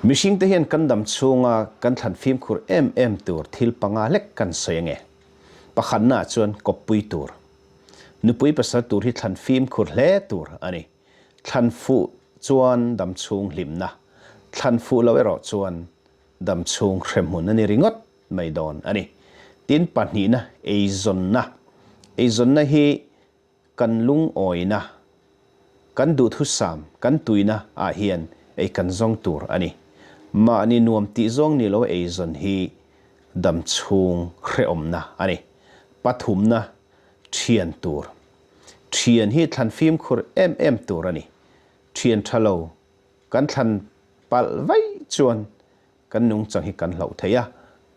Mihringte hian kan dam chhunga kan thlan fimkhur em em tur thil panga lek kan sawi ange. Pakhatnaah chuan kawppui tur. Nupui pasal tur hi thlan fimkhur hle tur a ni. Thlan fuh chuan dam chhung hlimna, thlan fuh lo erawh chuan dam chhung hremhmun a ni ringawt mai dawn a ni. Tin, pahnihna eizawnna. Eizawnna hi Kan lungawina, kan duhthusam, kan tuina ah hian ei kan zawng tur a ni. Mahni nuam tih zawng ni lo eizawn hi dam chhung hrehawmna a ni. Pathumna thian tur. Thian hi thlan fimkhur em em tur a ni. Thian tha lo kan thlan palh vaih chuan kan nungchang hi kan hlauh thei a,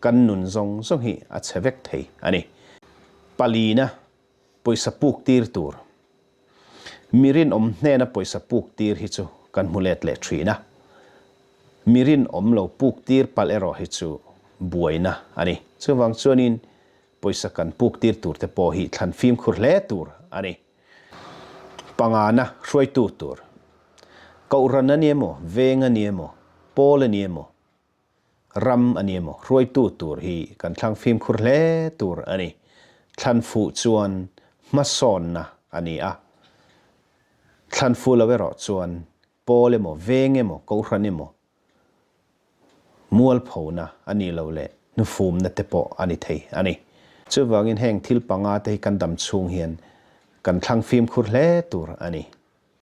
kan nun zawng zawng hi a chhe vek thei a ni. Palina. Pawisa puk tir tur. Mi rinawm hnena pawisa puk tir hi chu kan hmu let leh thin a. Mi rinawm lo puk tir palh erawh hi chu buaina a ni. Chuvang chuanin pawisa kan puk tir tur te pawh hi thlan fimkhur hle tur a ni. Pangana hruaitu tur. Kohhran a ni emaw, veng a ni emaw, pawl a ni emaw, Ram a ni emaw, hruaitu tur hi kan thlang fimkhur hle tur a ni. Thlan fuh chuan hmasawnna a ni a. Thlan fuh lo erawh chuan pawl emaw, veng emaw, kohhran emaw mualphona a ni lo leh hnufumna te pawh a ni thei a ni. Chuvangin heng thil panga te hi kan dam chhung hian kan thlang fimkhur hle tur a ni.